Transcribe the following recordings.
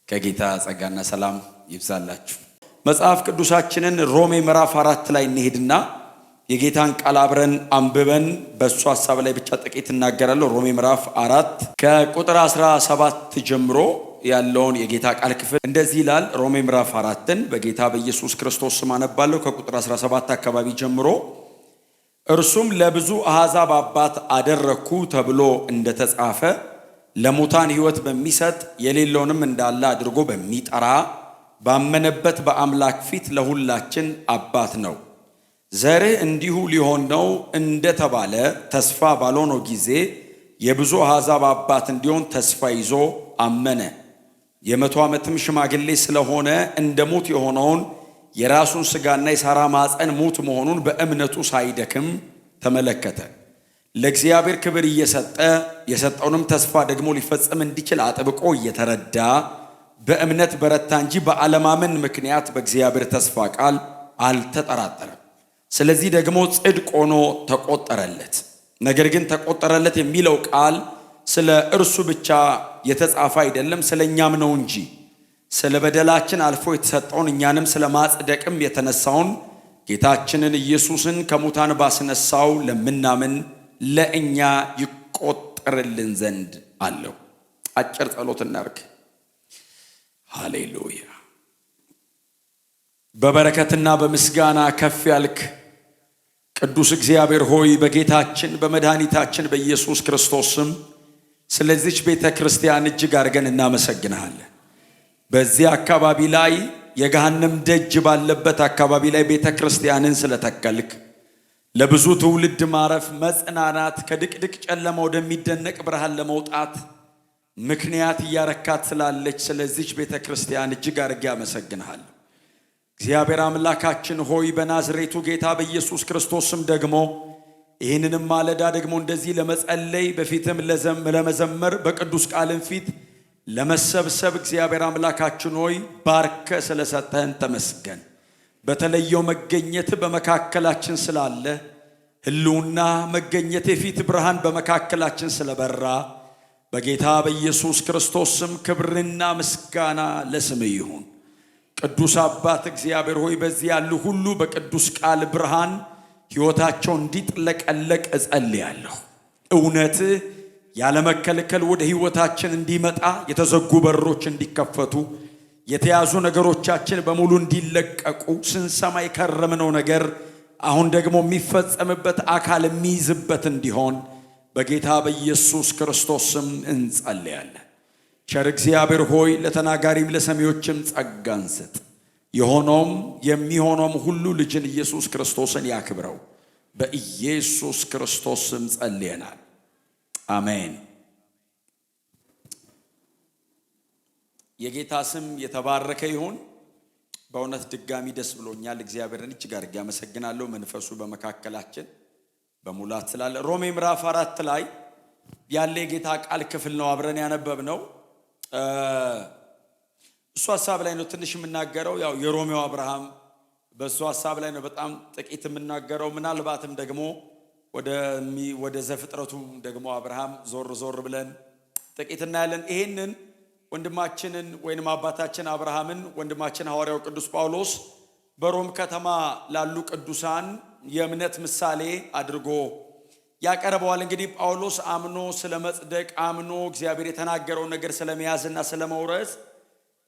ከጌታ ጸጋና ሰላም ይብዛላችሁ። መጽሐፍ ቅዱሳችንን ሮሜ ምዕራፍ 4 ላይ እንሄድና የጌታን ቃል አብረን አንብበን በእሱ ሐሳብ ላይ ብቻ ጥቂት እናገራለሁ። ሮሜ ምዕራፍ 4 ከቁጥር 17 ጀምሮ ያለውን የጌታ ቃል ክፍል እንደዚህ ይላል። ሮሜ ምዕራፍ 4ን በጌታ በኢየሱስ ክርስቶስ ስም አነባለሁ። ከቁጥር 17 አካባቢ ጀምሮ፣ እርሱም ለብዙ አሕዛብ አባት አደረግኩ ተብሎ እንደተጻፈ ለሙታን ሕይወት በሚሰጥ፣ የሌለውንም እንዳለ አድርጎ በሚጠራ፣ ባመነበት በአምላክ ፊት ለሁላችን አባት ነው። ዘርህ እንዲሁ ሊሆን ነው እንደተባለ ተስፋ ባልሆነው ጊዜ የብዙ አሕዛብ አባት እንዲሆን ተስፋ ይዞ አመነ። የ100 ዓመትም ሽማግሌ ስለሆነ እንደ ሙት የሆነውን የራሱን ሥጋና የሳራ ማፀን ሙት መሆኑን በእምነቱ ሳይደክም ተመለከተ። ለእግዚአብሔር ክብር እየሰጠ፣ የሰጠውንም ተስፋ ደግሞ ሊፈጽም እንዲችል አጥብቆ እየተረዳ በእምነት በረታ እንጂ በአለማመን ምክንያት በእግዚአብሔር ተስፋ ቃል አልተጠራጠረም። ስለዚህ ደግሞ ጽድቅ ሆኖ ተቆጠረለት። ነገር ግን ተቆጠረለት የሚለው ቃል ስለ እርሱ ብቻ የተጻፈ አይደለም፣ ስለ እኛም ነው እንጂ፣ ስለ በደላችን አልፎ የተሰጠውን፣ እኛንም ስለ ማጽደቅም የተነሳውን ጌታችንን ኢየሱስን ከሙታን ባስነሳው ለምናምን ለእኛ ይቆጠርልን ዘንድ አለው። አጭር ጸሎት እናርግ። ሃሌሉያ። በበረከትና በምስጋና ከፍ ያልክ ቅዱስ እግዚአብሔር ሆይ፣ በጌታችን በመድኃኒታችን በኢየሱስ ክርስቶስ ስም ስለዚች ቤተ ክርስቲያን እጅግ አድርገን እናመሰግንሃለን። በዚህ አካባቢ ላይ፣ የገሃነም ደጅ ባለበት አካባቢ ላይ ቤተ ክርስቲያንን ስለተከልክ፣ ለብዙ ትውልድ ማረፍ፣ መጽናናት፣ ከድቅድቅ ጨለማ ወደሚደነቅ ብርሃን ለመውጣት ምክንያት እያረካት ስላለች ስለዚች ቤተ ክርስቲያን እጅግ አድርጌ አመሰግንሃለሁ። እግዚአብሔር አምላካችን ሆይ፣ በናዝሬቱ ጌታ በኢየሱስ ክርስቶስም ደግሞ ይህንንም ማለዳ ደግሞ እንደዚህ ለመጸለይ፣ በፊትም ለመዘመር፣ በቅዱስ ቃልም ፊት ለመሰብሰብ እግዚአብሔር አምላካችን ሆይ ባርከህ ስለሰጠኸን ተመስገን። በተለየው መገኘት በመካከላችን ስላለ፣ ህልውና መገኘት የፊት ብርሃን በመካከላችን ስለበራ በጌታ በኢየሱስ ክርስቶስ ስም ክብርና ምስጋና ለስምህ ይሁን። ቅዱስ አባት እግዚአብሔር ሆይ፣ በዚህ ያሉ ሁሉ በቅዱስ ቃል ብርሃን ሕይወታቸው እንዲጥለቀለቅ እጸልያለሁ። እውነትህ ያለመከልከል ወደ ሕይወታችን እንዲመጣ፣ የተዘጉ በሮች እንዲከፈቱ፣ የተያዙ ነገሮቻችን በሙሉ እንዲለቀቁ፣ ስንሰማ የከረምነው ነገር አሁን ደግሞ የሚፈጸምበት፣ አካል የሚይዝበት እንዲሆን በጌታ በኢየሱስ ክርስቶስ ስም እንጸልያለን። ቸር እግዚአብሔር ሆይ፣ ለተናጋሪም ለሰሚዎችም ጸጋን ስጥ። የሆነውም የሚሆነውም ሁሉ ልጅህን ኢየሱስ ክርስቶስን ያክብረው። በኢየሱስ ክርስቶስ ስም ጸልየናል። አሜን። የጌታ ስም የተባረከ ይሁን። በእውነት ድጋሚ ደስ ብሎኛል። እግዚአብሔርን እጅግ አድርጌ አመሰግናለሁ። መንፈሱ በመካከላችን በሙላት ስላለ። ሮሜ ምዕራፍ 4 ላይ ያለ የጌታ ቃል ክፍል ነው አብረን ያነበብነው። እሱ ሀሳብ ላይ ነው ትንሽ የምናገረው። ያው የሮሜው አብርሃም፣ በእሱ ሀሳብ ላይ ነው በጣም ጥቂት የምናገረው። ምናልባትም ደግሞ ወደ ዘፍጥረቱ ደግሞ አብርሃም ዞር ዞር ብለን ጥቂት እናያለን። ይሄንን ወንድማችንን ወይንም አባታችን አብርሃምን ወንድማችን ሐዋርያው ቅዱስ ጳውሎስ በሮም ከተማ ላሉ ቅዱሳን የእምነት ምሳሌ አድርጎ ያቀርበዋል። እንግዲህ ጳውሎስ አምኖ ስለ መጽደቅ፣ አምኖ እግዚአብሔር የተናገረውን ነገር ስለመያዝና ስለ መውረስ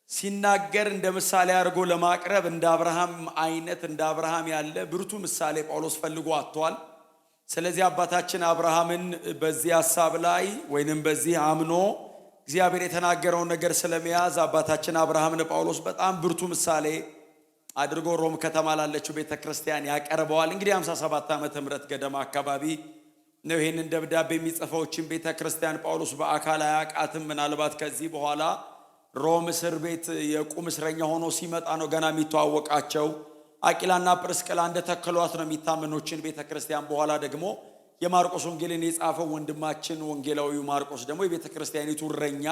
ሲናገር እንደ ምሳሌ አድርጎ ለማቅረብ እንደ አብርሃም አይነት፣ እንደ አብርሃም ያለ ብርቱ ምሳሌ ጳውሎስ ፈልጎ አጥቷል። ስለዚህ አባታችን አብርሃምን በዚህ ሀሳብ ላይ ወይንም በዚህ አምኖ እግዚአብሔር የተናገረውን ነገር ስለመያዝ አባታችን አብርሃምን ጳውሎስ በጣም ብርቱ ምሳሌ አድርጎ ሮም ከተማ ላለችው ቤተ ክርስቲያን ያቀርበዋል። እንግዲህ 57 ዓመተ ምህረት ገደማ አካባቢ ነው ይህንን ደብዳቤ የሚጽፈው። ቤተ ክርስቲያን ጳውሎስ በአካል አያውቃትም። ምናልባት ከዚህ በኋላ ሮም እስር ቤት የቁም እስረኛ ሆኖ ሲመጣ ነው ገና የሚተዋወቃቸው። አቂላና ጵርስቅላ እንደተከሏት ነው የሚታመኖችን ቤተ ክርስቲያን። በኋላ ደግሞ የማርቆስ ወንጌልን የጻፈው ወንድማችን ወንጌላዊው ማርቆስ ደግሞ የቤተ ክርስቲያኒቱ እረኛ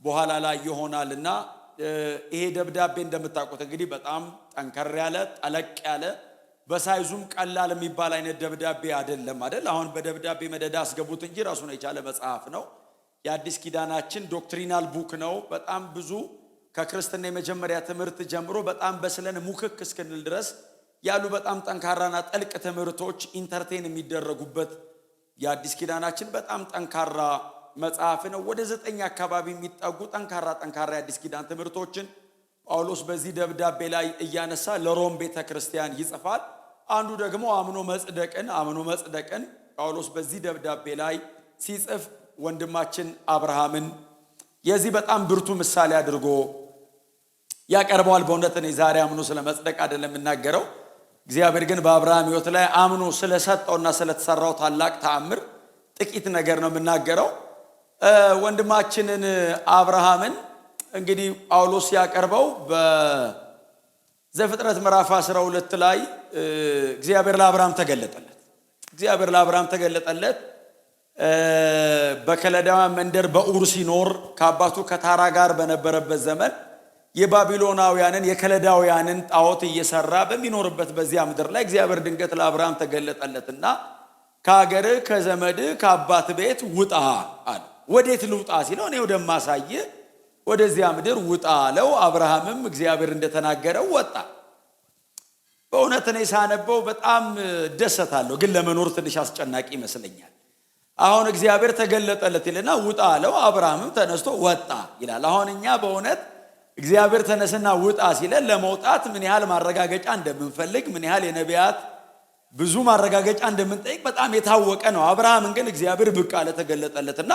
በኋላ ላይ ይሆናልና፣ ይሄ ደብዳቤ እንደምታውቁት እንግዲህ በጣም ጠንከር ያለ፣ ጠለቅ ያለ፣ በ size ኡም ቀላል የሚባል አይነት ደብዳቤ አይደለም አይደል? አሁን በደብዳቤ መደዳ አስገቡት እንጂ ራሱን የቻለ መጽሐፍ ነው። የአዲስ ኪዳናችን doctrinal book ነው። በጣም ብዙ ከክርስትና የመጀመሪያ ትምህርት ጀምሮ በጣም በስለን ሙክክ እስክንል ድረስ ያሉ በጣም ጠንካራና ጥልቅ ትምህርቶች entertain የሚደረጉበት የአዲስ ኪዳናችን በጣም ጠንካራ መጽሐፍ ነው። ወደ 9 አካባቢ የሚጠጉ ጠንካራ ጠንካራ የአዲስ ኪዳን ትምህርቶችን ጳውሎስ በዚህ ደብዳቤ ላይ እያነሳ ለሮም ቤተ ክርስቲያን ይጽፋል። አንዱ ደግሞ አምኖ መጽደቅን ጳውሎስ በዚህ ደብዳቤ ላይ ሲጽፍ ወንድማችን አብርሃምን የዚህ በጣም ብርቱ ምሳሌ አድርጎ ያቀርበዋል። በእውነት እኔ ዛሬ አምኖ ስለ መጽደቅ አይደለም የምናገረው። እግዚአብሔር ግን በአብርሃም ሕይወት ላይ አምኖ ስለሰጠውና ስለተሰራው ታላቅ ተአምር ጥቂት ነገር ነው የምናገረው። ወንድማችንን አብርሃምን እንግዲህ ጳውሎስ ሲያቀርበው በዘፍጥረት ምዕራፍ 12 ላይ እግዚአብሔር ለአብርሃም ተገለጠለት። እግዚአብሔር ለአብርሃም ተገለጠለት። በከለዳውያን መንደር በኡር ሲኖር ከአባቱ ከታራ ጋር በነበረበት ዘመን የባቢሎናውያንን የከለዳውያንን ጣዖት እየሰራ በሚኖርበት በዚያ ምድር ላይ እግዚአብሔር ድንገት ለአብርሃም ተገለጠለትና ከሀገርህ፣ ከዘመድህ፣ ከአባትህ ቤት ውጣ አለ። ወዴት ልውጣ ሲለው እኔ ወደማሳይህ ወደዚያ ምድር ውጣ አለው። አብርሃምም እግዚአብሔር እንደተናገረው ወጣ። በእውነት እኔ ሳነበው በጣም እደሰታለሁ፣ ግን ለመኖር ትንሽ አስጨናቂ ይመስለኛል። አሁን እግዚአብሔር ተገለጠለት ይልና ውጣ አለው። አብርሃምም ተነስቶ ወጣ ይላል። አሁን እኛ በእውነት እግዚአብሔር ተነስና ውጣ ሲለን ለመውጣት ምን ያህል ማረጋገጫ እንደምንፈልግ፣ ምን ያህል የነቢያት ብዙ ማረጋገጫ እንደምንጠይቅ በጣም የታወቀ ነው። አብርሃምን ግን እግዚአብሔር ብቅ አለ፣ ተገለጠለትና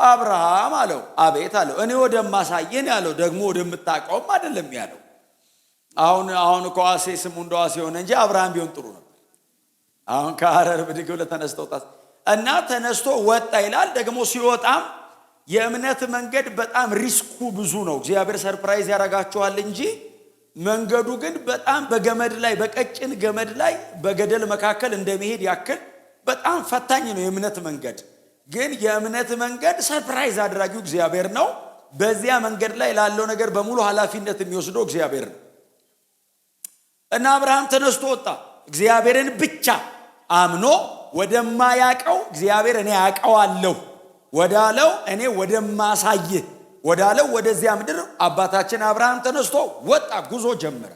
አብርሃም አለው። አቤት አለው። እኔ ወደማሳይህ ያለው፣ ደግሞ ወደምታውቀውም አይደለም ያለው። አሁን እኮ ዋሴ ስሙ እንደ ዋሴ ሆነ እንጂ አብርሃም ቢሆን ጥሩ ነበር። አሁን ከሐረር ብድግ ብለህ ተነስተው እና ተነስቶ ወጣ ይላል። ደግሞ ሲወጣም የእምነት መንገድ በጣም risk ኡ ብዙ ነው። እግዚአብሔር surprise ያደርጋችኋል እንጂ መንገዱ ግን በጣም በገመድ ላይ፣ በቀጭን ገመድ ላይ በገደል መካከል እንደመሄድ ያክል በጣም ፈታኝ ነው የእምነት መንገድ። ግን የእምነት መንገድ surprise አድራጊው እግዚአብሔር ነው። በዚያ መንገድ ላይ ላለው ነገር በሙሉ ኃላፊነት የሚወስደው እግዚአብሔር ነው። እና አብርሃም ተነስቶ ወጣ። እግዚአብሔርን ብቻ አምኖ ወደማያቀው፣ እግዚአብሔር እኔ አውቀዋለሁ ወዳለው፣ እኔ ወደማሳይህ ወዳለው ወደዚያ ምድር አባታችን አብርሃም ተነስቶ ወጣ፣ ጉዞ ጀመረ።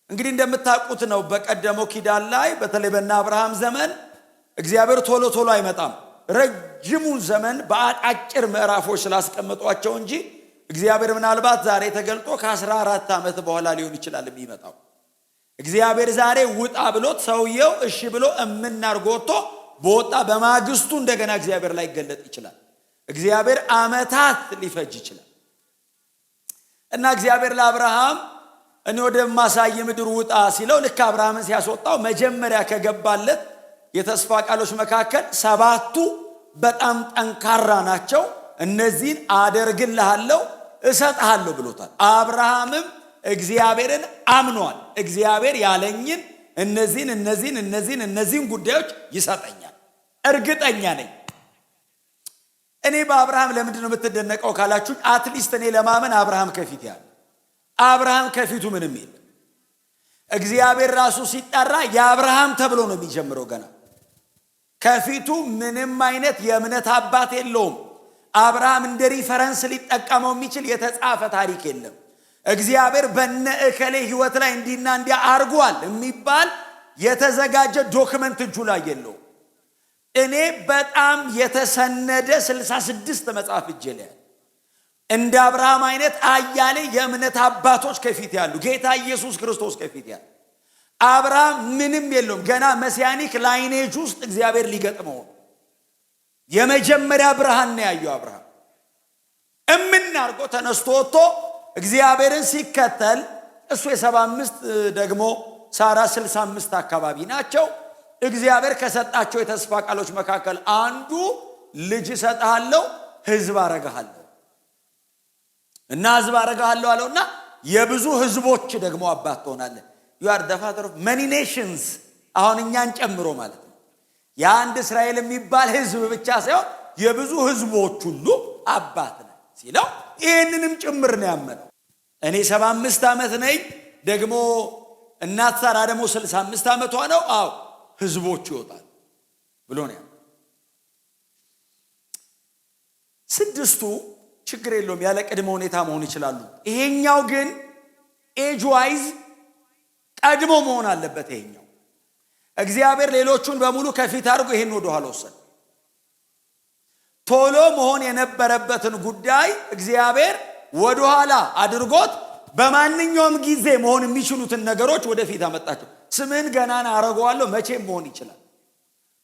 እንግዲህ እንደምታውቁት ነው፣ በቀደመው ኪዳን ላይ በተለይ በእነ አብርሃም ዘመን እግዚአብሔር ቶሎ ቶሎ አይመጣም። ረጅሙን ዘመን በአጫጭር ምዕራፎች ስላስቀመጧቸው እንጂ እግዚአብሔር ምናልባት ዛሬ ተገልጦ ከ14 ዓመት በኋላ ሊሆን ይችላል የሚመጣው። እግዚአብሔር ዛሬ ውጣ ብሎት ሰውየው እሺ ብሎ እምን አድርጎ ወጥቶ በወጣ በማግስቱ እንደገና እግዚአብሔር ላይገለጥ ይችላል። እግዚአብሔር ዓመታት ሊፈጅ ይችላል። እና እግዚአብሔር ለአብርሃም እኔ ወደማሳይህ ምድር ውጣ ሲለው ልክ አብርሃምን ሲያስወጣው መጀመሪያ ከገባለት የተስፋ ቃሎች መካከል ሰባቱ በጣም ጠንካራ ናቸው። እነዚህን አደርግልሃለሁ፣ እሰጥሃለሁ ብሎታል። አብርሃምም እግዚአብሔርን አምኗል። እግዚአብሔር ያለኝን እነዚህን እነዚህን እነዚህን እነዚህን ጉዳዮች ይሰጠኛል፣ እርግጠኛ ነኝ። እኔ በአብርሃም ለምንድን ነው የምትደነቀው ካላችሁኝ፣ at least እኔ ለማመን አብርሃም ከፊት ያለ፣ አብርሃም ከፊቱ ምንም የለም። እግዚአብሔር ራሱ ሲጠራ የአብርሃም ተብሎ ነው የሚጀምረው። ገና ከፊቱ ምንም አይነት የእምነት አባት የለውም። አብርሃም እንደ reference ሊጠቀመው የሚችል የተጻፈ ታሪክ የለም። እግዚአብሔር በነ እከሌ ህይወት ላይ እንዲና እንዲያ አርጓል የሚባል የተዘጋጀ document እጁ ላይ የለውም። እኔ በጣም የተሰነደ 66 መጽሐፍ እጄ ላይ ያለ፣ እንደ አብርሃም አይነት አያሌ የእምነት አባቶች ከፊት ያሉ፣ ጌታ ኢየሱስ ክርስቶስ ከፊት ያለ፣ አብርሃም ምንም የለውም። ገና messianic lineage ውስጥ እግዚአብሔር ሊገጥመው ነው። የመጀመሪያ ብርሃን ነው ያየው አብርሃም። እምን አድርጎ ተነስቶ ወጥቶ እግዚአብሔርን ሲከተል እሱ የ75 ደግሞ ሳራ 65 አካባቢ ናቸው። እግዚአብሔር ከሰጣቸው የተስፋ ቃሎች መካከል አንዱ ልጅ እሰጥሃለሁ፣ ህዝብ አረግሃለሁ እና ህዝብ አረግሃለሁ አለውና የብዙ ህዝቦች ደግሞ አባት ትሆናለህ። You are the father of many nations፣ አሁን እኛን ጨምሮ ማለት ነው። የአንድ እስራኤል የሚባል ህዝብ ብቻ ሳይሆን የብዙ ህዝቦች ሁሉ አባት ነህ ሲለው ይህንንም ጭምር ነው ያመነው። እኔ 75 ዓመት ነኝ፣ ደግሞ እናት ሳራ ደግሞ 65 ዓመቷ ነው። አዎ፣ ህዝቦች ይወጣል ብሎ ነው ያለው። ስድስቱ ችግር የለውም፣ ያለ ቅድመ ሁኔታ መሆን ይችላሉ። ይሄኛው ግን age wise ቀድሞ መሆን አለበት። ይሄኛው እግዚአብሔር ሌሎቹን በሙሉ ከፊት አድርጎ ይሄን ወደ ኋላ ወሰደ። ቶሎ መሆን የነበረበትን ጉዳይ እግዚአብሔር ወደኋላ አድርጎት በማንኛውም ጊዜ መሆን የሚችሉትን ነገሮች ወደፊት አመጣቸው። ስምህን ገናና አረገዋለሁ መቼም መሆን ይችላል።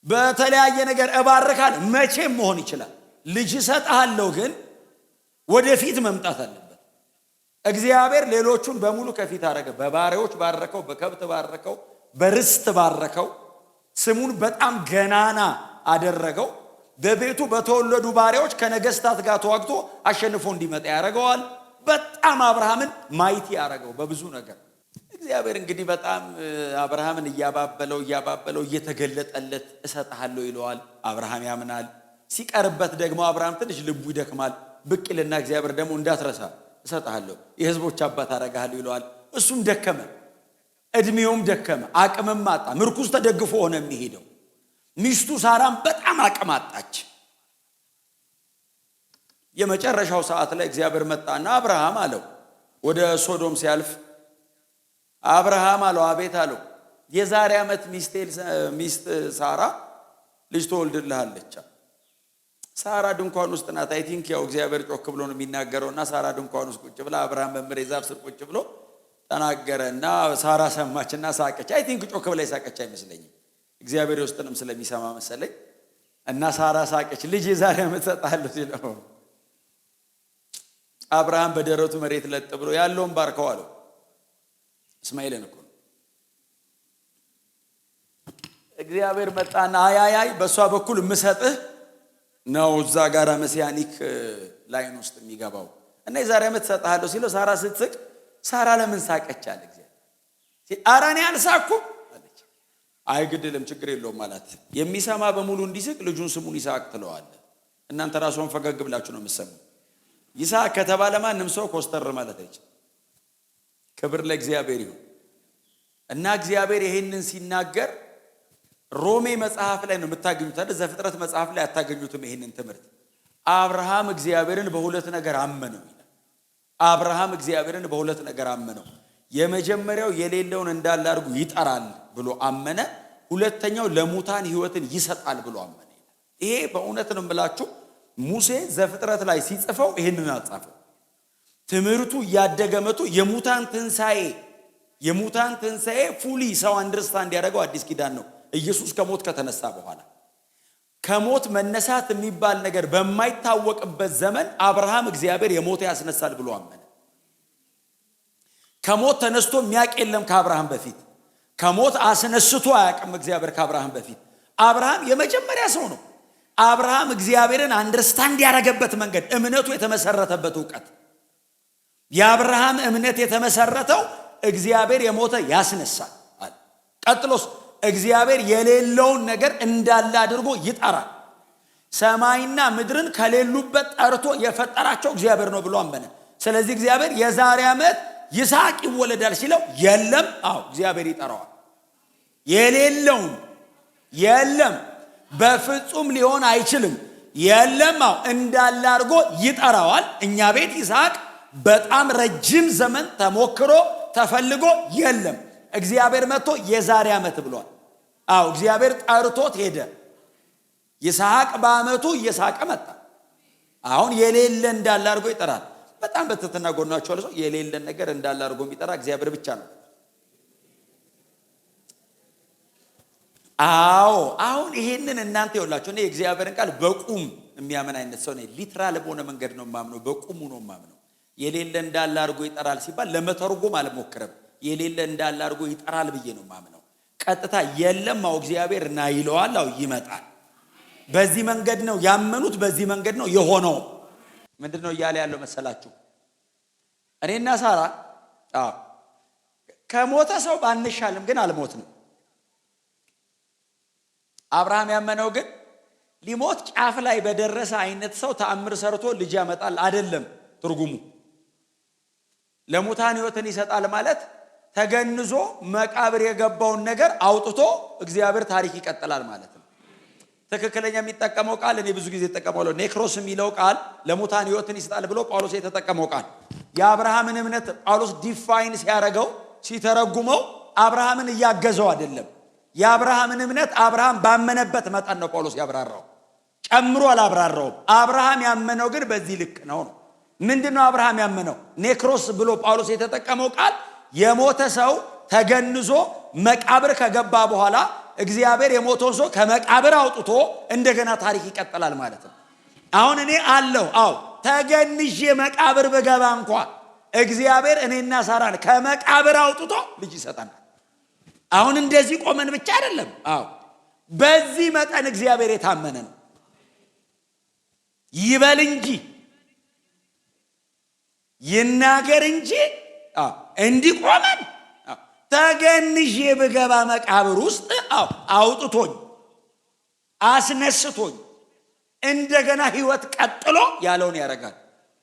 በተለያየ ነገር እባርካለሁ መቼም መሆን ይችላል። ልጅ እሰጥሃለሁ ግን ወደፊት መምጣት አለበት። እግዚአብሔር ሌሎቹን በሙሉ ከፊት አረገ። በባሪያዎች ባረከው፣ በከብት ባረከው፣ በርስት ባረከው። ስሙን በጣም ገናና አደረገው። በቤቱ በተወለዱ ባሪያዎች ከነገስታት ጋር ተዋግቶ አሸንፎ እንዲመጣ ያደርገዋል። በጣም አብርሃምን mighty ያደረገው በብዙ ነገር። እግዚአብሔር እንግዲህ በጣም አብርሃምን እያባበለው እያባበለው እየተገለጠለት እሰጥሃለሁ ይለዋል። አብርሃም ያምናል። ሲቀርበት ደግሞ አብርሃም ትንሽ ልቡ ይደክማል። ብቅ ይልና እግዚአብሔር ደግሞ እንዳትረሳ እሰጥሃለሁ፣ የህዝቦች አባት አደርግሃለሁ ይለዋል። እሱም ደከመ፣ እድሜውም ደከመ፣ አቅምም አጣ። ምርኩዝ ተደግፎ ሆነ የሚሄደው። ሚስቱ ሳራም በጣም አቅም አጣች። የመጨረሻው ሰዓት ላይ እግዚአብሔር መጣና አብርሃም አለው። ወደ ሶዶም ሲያልፍ አብርሃም አለው። አቤት አለው። የዛሬ ዓመት ሚስት ሳራ ልጅ ትወልድልሃለች። ሳራ ድንኳን ውስጥ ናት። I think ያው እግዚአብሔር ጮክ ብሎ ነው የሚናገረው እና ሳራ ድንኳን ውስጥ ቁጭ ብላ አብርሃም መምሬ ዛፍ ስር ቁጭ ብሎ ተናገረ እና ሳራ ሰማችና ሳቀች። I think ጮክ ብላ የሳቀች አይመስለኝም፣ እግዚአብሔር የውስጥንም ስለሚሰማ መሰለኝ። እና ሳራ ሳቀች። ልጅ የዛሬ ዓመት እሰጥሃለሁ ሲለው አብርሃም በደረቱ መሬት ለጥ ብሎ ያለውን ባርከው አለው። እስማኤልን እኮ ነው። እግዚአብሔር መጣና አይ አይ አይ በእሷ በኩል የምሰጥህ ነው እዛ ጋር messianic line ውስጥ የሚገባው እና የዛሬ ዓመት እሰጥሃለሁ ሲለው ሳራ ስትስቅ፣ ሳራ ለምን ሳቀች አለ እግዚአብሔር። ኧረ እኔ አልሳኩም አለች። አይ ግድልም ችግር የለውም አላት። የሚሰማ በሙሉ እንዲስቅ ልጁን ስሙን ይስሐቅ ትለዋለህ። እናንተ ራሷን ፈገግ ብላችሁ ነው የምትሰሙ። ይስሐቅ ከተባለ ማንም ሰው ኮስተር ማለት አይችልም። ክብር ለእግዚአብሔር ይሁን እና እግዚአብሔር ይሄንን ሲናገር ሮሜ መጽሐፍ ላይ ነው የምታገኙት አይደል? ዘፍጥረት መጽሐፍ ላይ አታገኙትም ይሄንን ትምህርት። አብርሃም እግዚአብሔርን በሁለት ነገር አመነው ይላል። አብርሃም እግዚአብሔርን በሁለት ነገር አመነው። የመጀመሪያው የሌለውን እንዳለ አድርጎ ይጠራል ብሎ አመነ። ሁለተኛው ለሙታን ሕይወትን ይሰጣል ብሎ አመነ ይላል። ይሄ በእውነት ነው የምላችሁ፣ ሙሴ ዘፍጥረት ላይ ሲጽፈው ይሄንን አልጻፈው። ትምህርቱ እያደገ መጥቶ የሙታን ትንሣኤ fully ሰው understand ያደረገው አዲስ ኪዳን ነው። ኢየሱስ ከሞት ከተነሳ በኋላ፣ ከሞት መነሳት የሚባል ነገር በማይታወቅበት ዘመን አብርሃም እግዚአብሔር የሞተ ያስነሳል ብሎ አመነ። ከሞት ተነስቶ የሚያውቅ የለም ከአብርሃም በፊት። ከሞት አስነስቶ አያውቅም እግዚአብሔር ከአብርሃም በፊት። አብርሃም የመጀመሪያ ሰው ነው። አብርሃም እግዚአብሔርን understand ያደረገበት መንገድ፣ እምነቱ የተመሰረተበት እውቀት፣ የአብርሃም እምነት የተመሰረተው እግዚአብሔር የሞተ ያስነሳል አለ። ቀጥሎስ እግዚአብሔር የሌለውን ነገር እንዳለ አድርጎ ይጠራል። ሰማይና ምድርን ከሌሉበት ጠርቶ የፈጠራቸው እግዚአብሔር ነው ብሎ አመነ። ስለዚህ እግዚአብሔር የዛሬ ዓመት ይስሐቅ ይወለዳል ሲለው የለም፣ አዎ እግዚአብሔር ይጠራዋል። የሌለውን የለም፣ በፍጹም ሊሆን አይችልም። የለም፣ አዎ እንዳለ አድርጎ ይጠራዋል። እኛ ቤት ይስሐቅ በጣም ረጅም ዘመን ተሞክሮ ተፈልጎ የለም። እግዚአብሔር መጥቶ የዛሬ ዓመት ብሏል። አዎ እግዚአብሔር ጠርቶት ሄደ። ይስሐቅ በዓመቱ እየሳቀ መጣ። አሁን የሌለ እንዳለ አድርጎ ይጠራል። በጣም በትህትና ጎናቸው ሰው የሌለን ነገር እንዳለ አድርጎ የሚጠራ እግዚአብሔር ብቻ ነው። አዎ አሁን ይሄንን እናንተ ይኸውላችሁ፣ እኔ የእግዚአብሔርን ቃል በቁም የሚያምን አይነት ሰው ነኝ። literal በሆነ መንገድ ነው የማምነው፣ በቁሙ ነው የማምነው። የሌለ እንዳለ አድርጎ ይጠራል ሲባል ለመተርጎም አልሞክርም። የሌለ እንዳለ አድርጎ ይጠራል ብዬ ነው የማምነው። ቀጥታ የለም፣ አዎ እግዚአብሔር ና ይለዋል፣ አዎ ይመጣል። በዚህ መንገድ ነው ያመኑት፣ በዚህ መንገድ ነው የሆነው። ምንድን ነው እያለ ያለው መሰላችሁ? እኔና ሳራ አዎ ከሞተ ሰው ባንሻልም ግን አልሞትንም። አብርሃም ያመነው ግን ሊሞት ጫፍ ላይ በደረሰ አይነት ሰው ተአምር ሰርቶ ልጅ ያመጣል አይደለም ትርጉሙ። ለሙታን ሕይወትን ይሰጣል ማለት ተገንዞ መቃብር የገባውን ነገር አውጥቶ እግዚአብሔር ታሪክ ይቀጥላል ማለት ነው። ትክክለኛ የሚጠቀመው ቃል እኔ ብዙ ጊዜ እጠቀመዋለሁ። ኔክሮስ የሚለው ቃል ለሙታን ሕይወትን ይሰጣል ብሎ ጳውሎስ የተጠቀመው ቃል የአብርሃምን እምነት ጳውሎስ define ሲያደርገው፣ ሲተረጉመው አብርሃምን እያገዘው አይደለም። የአብርሃምን እምነት አብርሃም ባመነበት መጠን ነው ጳውሎስ ያብራራው፣ ጨምሮ አላብራራውም። አብርሃም ያመነው ግን በዚህ ልክ ነው። ምንድን ነው አብርሃም ያመነው? ኔክሮስ ብሎ ጳውሎስ የተጠቀመው ቃል የሞተ ሰው ተገንዞ መቃብር ከገባ በኋላ እግዚአብሔር የሞተውን ሰው ከመቃብር አውጥቶ እንደገና ታሪክ ይቀጥላል ማለት ነው። አሁን እኔ አለሁ፣ አዎ፣ ተገንዤ መቃብር ብገባ እንኳ እግዚአብሔር እኔና ሳራን ከመቃብር አውጥቶ ልጅ ይሰጠናል። አሁን እንደዚህ ቆመን ብቻ አይደለም። አዎ፣ በዚህ መጠን እግዚአብሔር የታመነ ነው። ይበል እንጂ፣ ይናገር እንጂ፣ አዎ፣ እንዲህ ቆመን ተገንዤ ብገባ መቃብር ውስጥ፣ አዎ፣ አውጥቶኝ አስነስቶኝ እንደገና ህይወት ቀጥሎ ያለውን ያደርጋል።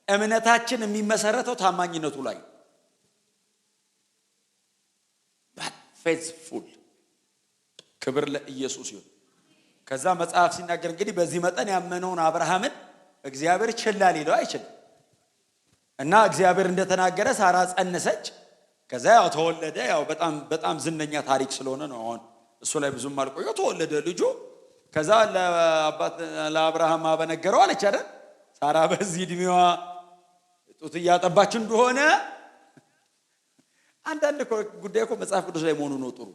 እምነታችን የሚመሰረተው ታማኝነቱ ላይ፣ faithful። ክብር ለኢየሱስ ይሁን። ከዛ መጽሐፍ ሲናገር እንግዲህ በዚህ መጠን ያመነውን አብርሃምን እግዚአብሔር ችላ ሊለው አይችልም። እና እግዚአብሔር እንደተናገረ ሳራ ጸነሰች። ከዛ ያው ተወለደ። ያው በጣም በጣም ዝነኛ ታሪክ ስለሆነ ነው አሁን እሱ ላይ ብዙም አልቆየው። ተወለደ ልጁ። ከዛ ለአባት ለአብርሃም በነገረው አለች አይደል? ሳራ በዚህ እድሜዋ ጡት እያጠባች እንደሆነ። አንዳንድ ጉዳይ እኮ መጽሐፍ ቅዱስ ላይ መሆኑ ነው ጥሩ።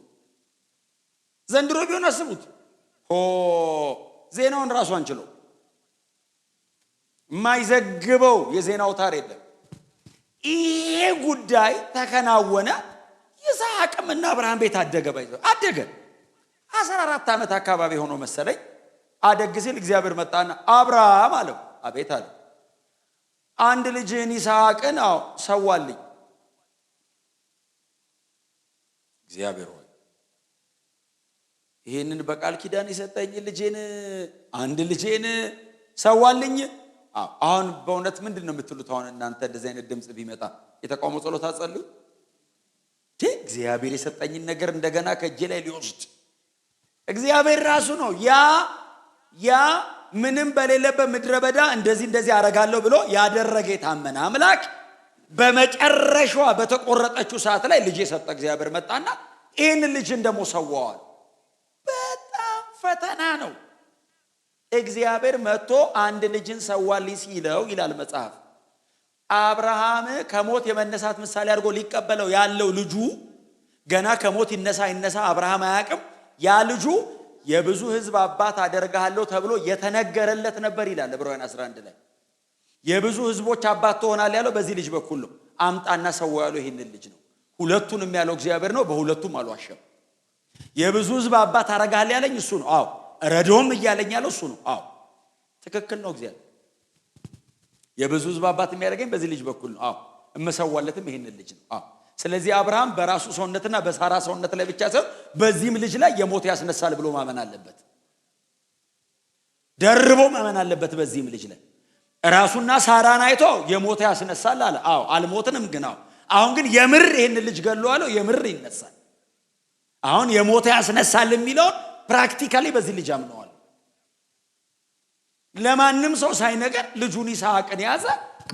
ዘንድሮ ቢሆን አስቡት። ሆ፣ ዜናውን ራሱ አንችለው። የማይዘግበው የዜና አውታር የለም። ይሄ ጉዳይ ተከናወነ። ይስሐቅም እና አብርሃም ቤት አደገ። ባይዘ አደገ። 14 ዓመት አካባቢ ሆኖ መሰለኝ። አደግ ሲል እግዚአብሔር መጣና አብርሃም አለው። አቤት አለ። አንድ ልጅህን ይስሐቅን፣ አዎ፣ ሰዋልኝ። እግዚአብሔር ሆይ፣ ይህንን በቃል ኪዳን የሰጠኝ ልጄን፣ አንድ ልጄን ሰዋልኝ። አሁን በእውነት ምንድን ነው የምትሉት? አሁን እናንተ እንደዚህ አይነት ድምፅ ቢመጣ የተቃውሞ ጸሎት አጸልዩ? እግዚአብሔር የሰጠኝን ነገር እንደገና ከእጄ ላይ ሊወስድ? እግዚአብሔር ራሱ ነው። ያ ምንም በሌለበት ምድረ በዳ እንደዚህ እንደዚህ አረጋለሁ ብሎ ያደረገ የታመነ አምላክ በመጨረሻዋ በተቆረጠችው ሰዓት ላይ ልጅ የሰጠ እግዚአብሔር መጣና ይህንን ልጅን ደግሞ ሰዋዋል። በጣም ፈተና ነው። እግዚአብሔር መጥቶ አንድ ልጅን ሰዋልኝ ሲለው ይላል መጽሐፍ፣ አብርሃም ከሞት የመነሳት ምሳሌ አድርጎ ሊቀበለው ያለው ልጁ ገና ከሞት ይነሳ ይነሳ አብርሃም አያውቅም። ያ ልጁ የብዙ ሕዝብ አባት አደርግሃለሁ ተብሎ የተነገረለት ነበር ይላል ዕብራውያን 11 ላይ። የብዙ ሕዝቦች አባት ትሆናለህ ያለው በዚህ ልጅ በኩል ነው። አምጣና ሰዋ ያለው ይህንን ልጅ ነው። ሁለቱንም ያለው እግዚአብሔር ነው። በሁለቱም አልዋሸም። የብዙ ሕዝብ አባት አደርግሃለሁ ያለኝ እሱ ነው። አዎ፣ ረዶም እያለኝ ያለው እሱ ነው። አዎ፣ ትክክል ነው። እግዚአብሔር የብዙ ሕዝብ አባት የሚያደርገኝ በዚህ ልጅ በኩል ነው። አዎ፣ እመሰዋለትም ይህንን ልጅ ነው። አዎ፣ ስለዚህ አብርሃም በራሱ ሰውነትና በሳራ ሰውነት ላይ ብቻ ሳይሆን በዚህም ልጅ ላይ የሞት ያስነሳል ብሎ ማመን አለበት። ደርቦ ማመን አለበት። በዚህም ልጅ ላይ ራሱና ሳራን አይቶ የሞተ ያስነሳል አለ። አዎ፣ አልሞትንም ግን፣ አዎ፣ አሁን ግን የምር ይህን ልጅ ገለዋለሁ፣ የምር ይነሳል። አሁን የሞተ ያስነሳል የሚለውን practically በዚህ ልጅ አምነዋል። ለማንም ሰው ሳይነገር ልጁን ይስሐቅን ያዘ፣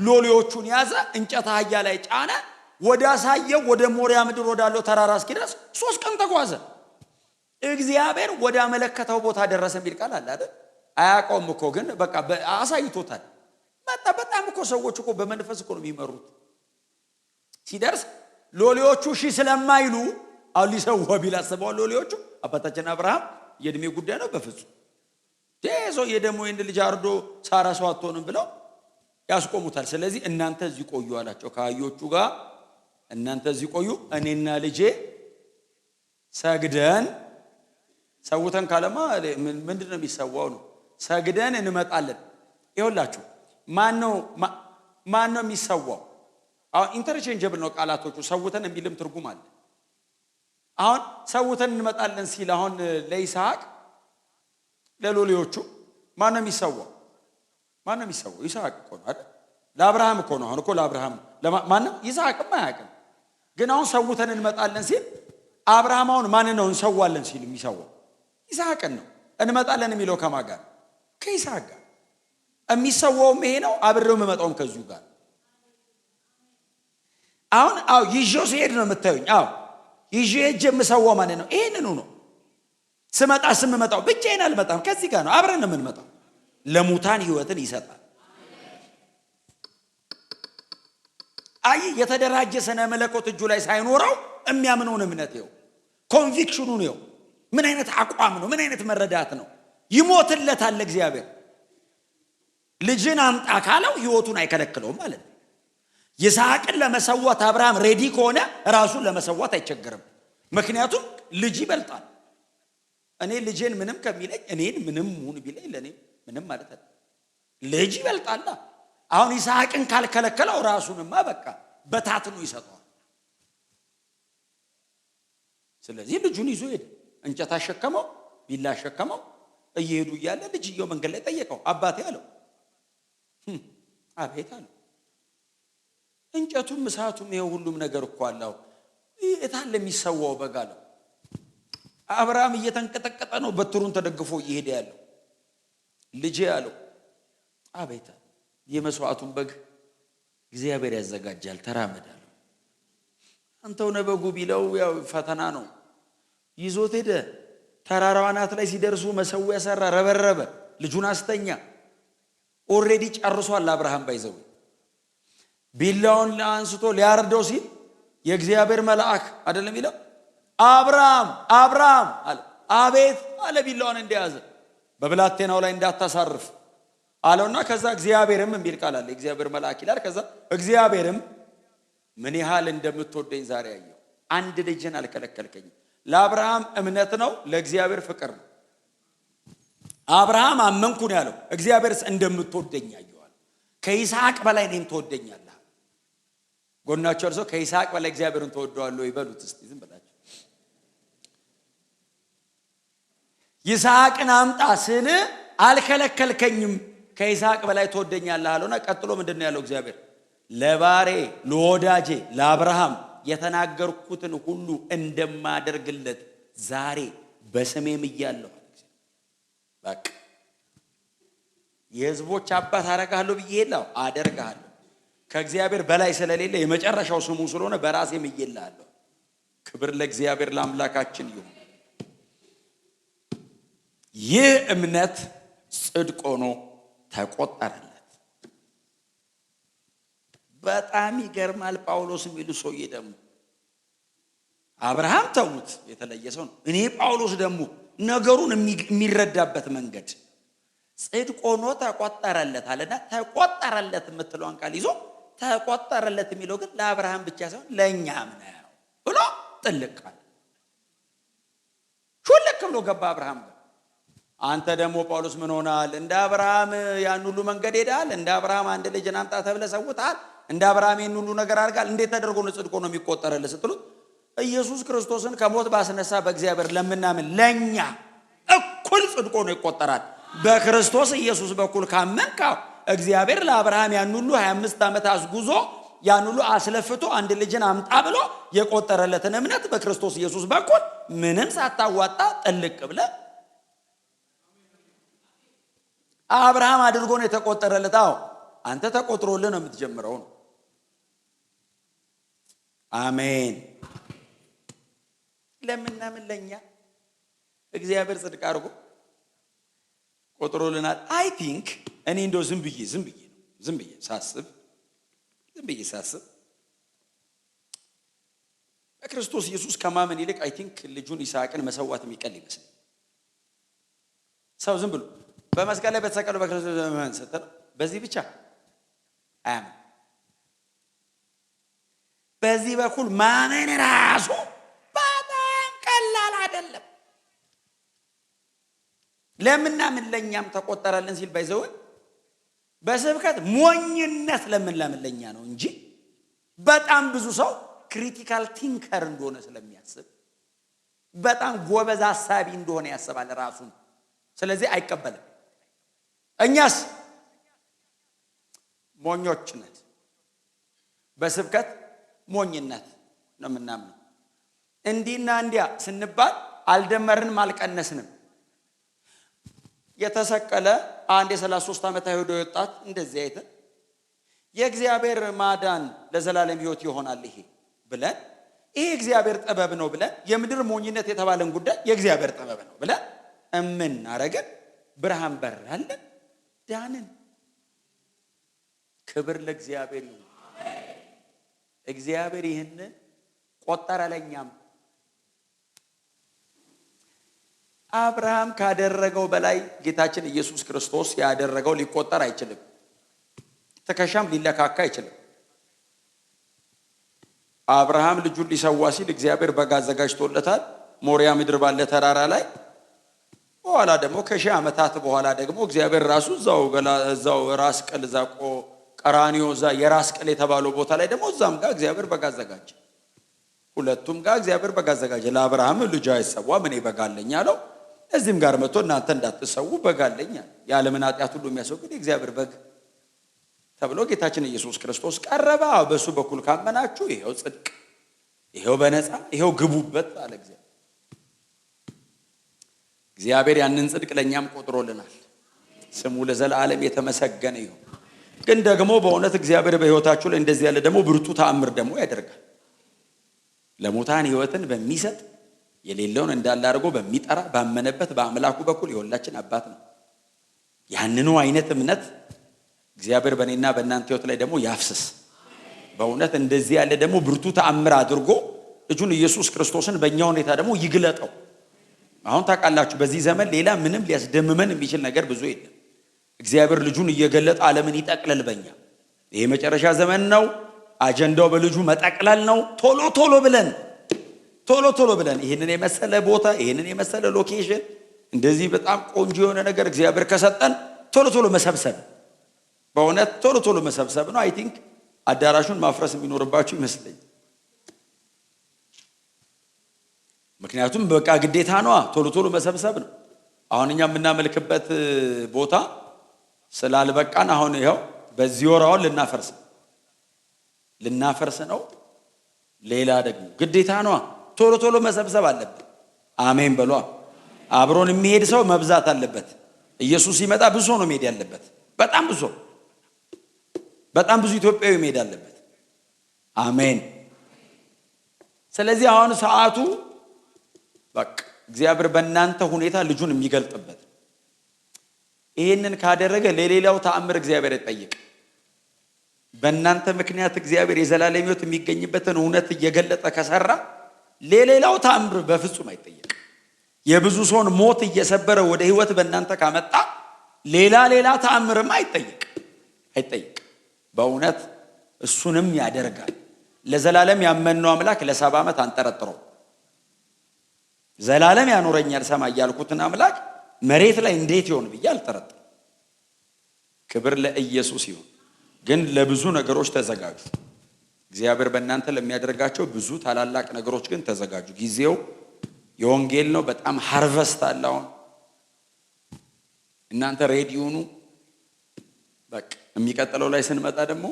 ሎሌዎቹን ያዘ፣ እንጨት አህያ ላይ ጫነ። ወደ አሳየው ወደ ሞሪያ ምድር ወዳለው ተራራ እስኪደርስ 3 ቀን ተጓዘ። እግዚአብሔር ወደ አመለከተው ቦታ ደረሰ የሚል ቃል አለ አይደል? አያውቀውም እኮ ግን በቃ አሳይቶታል። መጣ። በጣም እኮ ሰዎች እኮ በመንፈስ እኮ ነው የሚመሩት። ሲደርስ ሎሌዎቹ እሺ ስለማይሉ፣ አሁን ሊሰዋ ቢል አስበዋል። ሎሌዎቹ አባታችን አብርሃም የእድሜ ጉዳይ ነው፣ በፍጹም ሰውዬ ደግሞ ይህን ልጅ አርዶ ሳራ ሰው አትሆንም ብለው ያስቆሙታል። ስለዚህ እናንተ እዚህ ቆዩ አላቸው ከአህዮቹ ጋር። እናንተ እዚህ ቆዩ፣ እኔና ልጄ ሰግደን፣ ሰውተን ካለማ ምንድን ነው የሚሰዋው ነው፣ ሰግደን እንመጣለን። ይኸውላችሁ፣ ማን ነው የሚሰዋው? አሁን interchangeable ነው ቃላቶቹ። ሰውተን የሚልም ትርጉም አለ። አሁን ሰውተን እንመጣለን ሲል አሁን ለይስሐቅ ለሎሌዎቹ ማን ነው የሚሰዋው? ማን ነው የሚሰዋው? ይስሐቅ እኮ ነው አይደል? ለአብርሃም እኮ ነው። አሁን እኮ ለአብርሃም ነው። ማንም ይስሐቅም አያውቅም። ግን አሁን ሰውተን እንመጣለን ሲል አብርሃም አሁን ማን ነው እንሰዋለን ሲል የሚሰዋው? ይስሐቅን ነው። እንመጣለን የሚለው ከማን ጋር? ከይስሐቅ ጋር። የሚሰዋውም ይሄ ነው፣ አብሬው የምመጣውም ከዚሁ ጋር። አሁን አዎ ይዤው ሲሄድ ነው የምታዩኝ። አዎ ይዤ ሄጄ የምሰዋው ማለት ነው ይሄንኑ ነው። ስመጣ ስምመጣው ብቻዬን አልመጣም፣ ከዚህ ጋር ነው አብረን ነው የምንመጣው። ለሙታን ህይወትን ይሰጣል። አይ የተደራጀ ስነ መለኮት እጁ ላይ ሳይኖረው የሚያምነውን እምነት ይኸው፣ conviction ኑ ነው። ምን አይነት አቋም ነው? ምን አይነት መረዳት ነው? ይሞትለታል እግዚአብሔር። ልጅን አምጣ ካለው ህይወቱን አይከለክለውም ማለት ነው። ይስሐቅን ለመሰዋት አብርሃም ready ከሆነ ራሱን ለመሰዋት አይቸገርም። ምክንያቱም ልጅ ይበልጣል። እኔ ልጄን ምንም ከሚለኝ እኔን ምንም ሁን ቢለኝ ለእኔ ምንም ማለት አይደለም። ልጅ ይበልጣላ። አሁን ይስሐቅን ካልከለከለው ራሱንማ በቃ በታትኖ ይሰጠዋል። ስለዚህ ልጁን ይዞ ሄደ። እንጨት አሸከመው፣ ቢላ አሸከመው። እየሄዱ እያለ ልጅየው መንገድ ላይ ጠየቀው። አባቴ አለው። አቤት አለው። እንጨቱም እሳቱም ይኸው ሁሉም ነገር እኮ አለው። የታለ የሚሰዋው በግ አለው። አብርሃም እየተንቀጠቀጠ ነው በትሩን ተደግፎ እየሄደ ያለው። ልጄ አለው። አቤት። የመስዋዕቱን በግ እግዚአብሔር ያዘጋጃል፣ ተራመድ አለው። አንተው ነህ በጉ ቢለው ያው ፈተና ነው። ይዞት ሄደ። ተራራው አናት ላይ ሲደርሱ መሰዊያ ሰራ፣ ረበረበ፣ ልጁን አስተኛ። Already ጨርሷል አብርሃም by the way ቢላውን አንስቶ ሊያርደው ሲል የእግዚአብሔር መልአክ አይደለም ይለው፣ አብርሃም አብርሃም አለ። አቤት አለ። ቢላውን እንደያዘ በብላቴናው ላይ እንዳታሳርፍ አለውና ከዛ እግዚአብሔርም የሚል ቃል አለ። የእግዚአብሔር መልአክ ይላል። ከዛ እግዚአብሔርም ምን ያህል እንደምትወደኝ ዛሬ አየሁ፣ አንድ ልጅን አልከለከልከኝም። ለአብርሃም እምነት ነው፣ ለእግዚአብሔር ፍቅር ነው። አብርሃም አመንኩ ነው ያለው። እግዚአብሔርስ እንደምትወደኝ አየዋል። ከይስሐቅ በላይ እኔን ትወደኛለህ። ጎናቸው እርሶ ከይስሐቅ በላይ እግዚአብሔርን ትወደዋለህ ይበሉት እስቲ ዝም ብላችሁ። ይስሐቅን አምጣ ስል አልከለከልከኝም፣ ከይስሐቅ በላይ ትወደኛለህ አለውና ቀጥሎ ምንድን ነው ያለው እግዚአብሔር? ለባሬ ለወዳጄ ለአብርሃም የተናገርኩትን ሁሉ እንደማደርግለት ዛሬ በስሜም እያለሁ። በቃ የሕዝቦች አባት አደርግሃለሁ ብዬ የለው አደርግሃለሁ። ከእግዚአብሔር በላይ ስለሌለ የመጨረሻው ስሙ ስለሆነ በራሴ ምዬልሃለሁ። ክብር ለእግዚአብሔር ለአምላካችን ይሁን። ይህ እምነት ጽድቅ ሆኖ ተቆጠረለት። በጣም ይገርማል። ጳውሎስ የሚሉ ሰውዬ ደግሞ አብርሃም ተዉት፣ የተለየ ሰው ነው። እኔ ጳውሎስ ደግሞ ነገሩን የሚረዳበት መንገድ ጽድቅ ሆኖ ተቆጠረለት አለና ተቆጠረለት የምትለዋን ቃል ይዞ ተቆጠረለት የሚለው ግን ለአብርሃም ብቻ ሳይሆን ለእኛም ነው ብሎ ጥልቅ አለ። ሹልክ ብሎ ገባ አብርሃም ጋር። አንተ ደግሞ ጳውሎስ ምን ሆናል? እንደ አብርሃም ያን ሁሉ መንገድ ሄዳል። እንደ አብርሃም አንድ ልጅን አምጣ ተብለህ ሰውተሃል። እንደ አብርሃም ይህን ሁሉ ነገር አድርጋል። እንዴት ተደርጎ ነው ጽድቅ ሆኖ የሚቆጠረልህ ስትሉት ኢየሱስ ክርስቶስን ከሞት ባስነሳ በእግዚአብሔር ለምናምን ለኛ እኩል ጽድቅ ሆኖ ይቆጠራል። በክርስቶስ ኢየሱስ በኩል ካመንክ እግዚአብሔር ለአብርሃም ያን ሁሉ 25 ዓመት አስጉዞ ያን ሁሉ አስለፍቶ አንድ ልጅን አምጣ ብሎ የቆጠረለትን እምነት በክርስቶስ ኢየሱስ በኩል ምንም ሳታዋጣ ጥልቅ ብለህ አብርሃም አድርጎ ነው የተቆጠረለት። አዎ አንተ ተቆጥሮልህ ነው የምትጀምረው ነው። አሜን። ለምናምን ለኛ እግዚአብሔር ጽድቅ አድርጎ ቆጥሮልናል። I think እኔ እንደው ዝም ብዬ ዝም ብዬ ነው ዝም ብዬ ሳስብ ዝም ብዬ ሳስብ በክርስቶስ ኢየሱስ ከማመን ይልቅ I think ልጁን ይስሐቅን መሰዋት የሚቀል ይመስል ሰው ዝም ብሎ በመስቀል ላይ በተሰቀለው በክርስቶስ ዘመን ስትለው በዚህ ብቻ አያምን። በዚህ በኩል ማመን ራሱ በጣም ቀላል አይደለም። ለምናምን ለኛም ተቆጠረልን ሲል by the way በስብከት ሞኝነት ለምናምን ለኛ ነው እንጂ በጣም ብዙ ሰው critical thinker እንደሆነ ስለሚያስብ በጣም ጎበዝ አሳቢ እንደሆነ ያስባል ራሱን። ስለዚህ አይቀበልም። እኛስ ሞኞች ነን። በስብከት ሞኝነት ነው የምናምነው። እንዲህና እንዲያ ስንባል አልደመርንም፣ አልቀነስንም። የተሰቀለ አንድ የ33 ዓመት አይሁዳዊ ወጣት እንደዚህ አይተን የእግዚአብሔር ማዳን ለዘላለም ሕይወት ይሆናል ይሄ ብለን፣ ይሄ የእግዚአብሔር ጥበብ ነው ብለን፣ የምድር ሞኝነት የተባለን ጉዳይ የእግዚአብሔር ጥበብ ነው ብለን እምናረገን ብርሃን በራልን፣ ዳንን። ክብር ለእግዚአብሔር ይሁን። እግዚአብሔር ይህንን ቆጠረ ለእኛም። አብርሃም ካደረገው በላይ ጌታችን ኢየሱስ ክርስቶስ ያደረገው ሊቆጠር አይችልም። ትከሻም ሊለካካ አይችልም። አብርሃም ልጁን ሊሰዋ ሲል እግዚአብሔር በግ አዘጋጅቶለታል፣ ሞሪያ ምድር ባለ ተራራ ላይ። በኋላ ደግሞ ከሺህ ዓመታት በኋላ ደግሞ እግዚአብሔር ራሱ እዛው ራስ ቅል፣ እዛ ቀራኒዮ፣ እዛ የራስ ቅል የተባለው ቦታ ላይ ደግሞ እዛም ጋር እግዚአብሔር በግ አዘጋጀ። ሁለቱም ጋር እግዚአብሔር በግ አዘጋጀ። ለአብርሃም ልጅ አይሰዋም፣ እኔ በግ አለኝ አለው። እዚህም ጋር መጥቶ እናንተ እንዳትሰዉ በግ አለኝ አለ። የዓለምን ኃጢአት ሁሉ የሚያስወግድ የእግዚአብሔር በግ ተብሎ ጌታችን ኢየሱስ ክርስቶስ ቀረበ። በእሱ በኩል ካመናችሁ ይሄው ጽድቅ፣ ይሄው በነፃ፣ ይሄው ግቡበት አለ እግዚአብሔር። እግዚአብሔር ያንን ጽድቅ ለእኛም ቆጥሮልናል። ስሙ ለዘላለም የተመሰገነ ይሁን። ግን ደግሞ በእውነት እግዚአብሔር በሕይወታችሁ ላይ እንደዚህ ያለ ደግሞ ብርቱ ተአምር ደግሞ ያደርጋል። ለሙታን ሕይወትን በሚሰጥ፣ የሌለውን እንዳለ አድርጎ በሚጠራ፣ ባመነበት በአምላኩ በኩል የሁላችን አባት ነው። ያንኑ አይነት እምነት እግዚአብሔር በእኔና በእናንተ ሕይወት ላይ ደግሞ ያፍስስ። በእውነት እንደዚህ ያለ ደግሞ ብርቱ ተአምር አድርጎ ልጁን ኢየሱስ ክርስቶስን በእኛ ሁኔታ ደግሞ ይግለጠው። አሁን ታውቃላችሁ፣ በዚህ ዘመን ሌላ ምንም ሊያስደምመን የሚችል ነገር ብዙ የለም። እግዚአብሔር ልጁን እየገለጠ ዓለምን ይጠቅልል በእኛ። ይሄ መጨረሻ ዘመን ነው። አጀንዳው በልጁ መጠቅለል ነው። ቶሎ ቶሎ ብለን፣ ቶሎ ቶሎ ብለን ይህንን የመሰለ ቦታ፣ ይህንን የመሰለ location፣ እንደዚህ በጣም ቆንጆ የሆነ ነገር እግዚአብሔር ከሰጠን ቶሎ ቶሎ መሰብሰብ፣ በእውነት ቶሎ ቶሎ መሰብሰብ ነው። I think አዳራሹን ማፍረስ የሚኖርባችሁ ይመስለኝ። ምክንያቱም በቃ ግዴታ ነዋ፣ ቶሎ ቶሎ መሰብሰብ ነው። አሁን እኛ የምናመልክበት ቦታ ስላልበቃን አሁን ይኸው በዚህ ወር አሁን ልናፈርስ ነው። ሌላ ደግሞ ግዴታ ነዋ፣ ቶሎ ቶሎ መሰብሰብ አለብን። አሜን በሏ። አብሮን የሚሄድ ሰው መብዛት አለበት። ኢየሱስ ሲመጣ ብዙ ሰው ነው መሄድ ያለበት። በጣም ብዙ፣ በጣም ብዙ ኢትዮጵያዊ መሄድ አለበት። አሜን። ስለዚህ አሁን ሰዓቱ በቃ እግዚአብሔር በእናንተ ሁኔታ ልጁን የሚገልጥበት። ይህንን ካደረገ ለሌላው ተአምር እግዚአብሔር አይጠይቅ። በእናንተ ምክንያት እግዚአብሔር የዘላለም ሕይወት የሚገኝበትን እውነት እየገለጠ ከሰራ ለሌላው ተአምር በፍጹም አይጠየቅ። የብዙ ሰውን ሞት እየሰበረ ወደ ሕይወት በእናንተ ካመጣ ሌላ ሌላ ተአምርም አይጠየቅ፣ አይጠየቅ። በእውነት እሱንም ያደርጋል። ለዘላለም ያመንነው አምላክ ለ70 ዓመት አንጠረጥረው። ዘላለም ያኖረኛል ሰማይ ያልኩትን አምላክ መሬት ላይ እንዴት ይሆን ብዬ አልጠረጥርም። ክብር ለኢየሱስ ይሁን። ግን ለብዙ ነገሮች ተዘጋጁ። እግዚአብሔር በእናንተ ለሚያደርጋቸው ብዙ ታላላቅ ነገሮች ግን ተዘጋጁ። ጊዜው የወንጌል ነው። በጣም harvest አለ አሁን። እናንተ ready ሁኑ። በቃ የሚቀጥለው ላይ ስንመጣ ደግሞ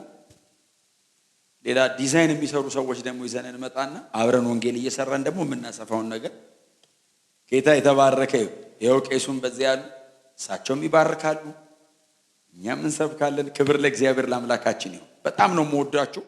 ሌላ ዲዛይን የሚሰሩ ሰዎች ደግሞ ይዘን እንመጣና አብረን ወንጌል እየሰራን ደግሞ የምናሰፋውን ነገር፣ ጌታ የተባረከ ይሁን። ይኸው ቄሱም በዚያ ያሉ፣ እሳቸውም ይባርካሉ፣ እኛም እንሰብካለን። ክብር ለእግዚአብሔር ለአምላካችን ይሁን። በጣም ነው የምወዳችሁ።